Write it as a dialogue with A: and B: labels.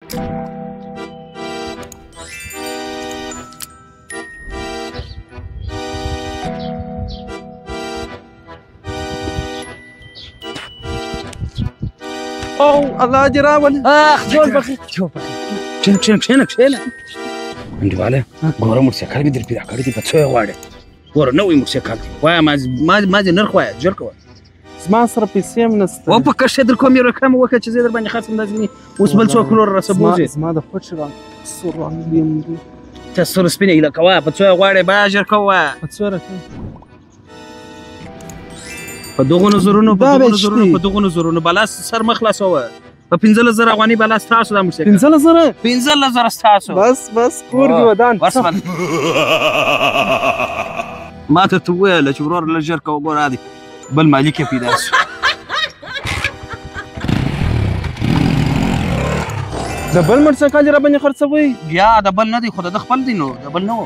A: او الله دې راولي.
B: اخ جوړ بخیر، جوړ بخیر. کښېنه کښېنه کښېنه کښېنه. انډیواله، ګوره موټرسایکل مې در پیدا کړی دی، په څو یې غواړې؟ ګوره نوی موټرسایکل دی. وایه ما دې نرخ وایه، ژر کوه.
A: زما سره پیسې هم نشته.
B: و په کښې در کوم یو رقم وکړه چې زه در باندې خرڅ کړم. داسې مې اوس بل څوک ورور راسره بوځي.
A: زما د خوښې رنګ سور رنګ دی.
B: ته سور سپین هیله کوه. په څو یې غواړې؟ بیا ژر کوه.
A: په څو راکوې؟
B: په دغو نظرونو، په دغو نظرونو، په دغو نظرونو بلا سر مه خلاصوه. په 15,000 افغانۍ بلا ستاسو دا موټرسایکل.
A: 15,000؟
B: 15,000 ستاسو.
A: بس بس، کور دې ودان.
B: ورسمل ما ته ته وویل چې ورور لږ ژر کوه، ګوره دی بل مالک یې پیدا شو.
A: د بل موټرسایکل دې راباندې خرڅوئ؟
B: بیا د بل نه دی، خو د ده خپل دی، نو د بل نه و.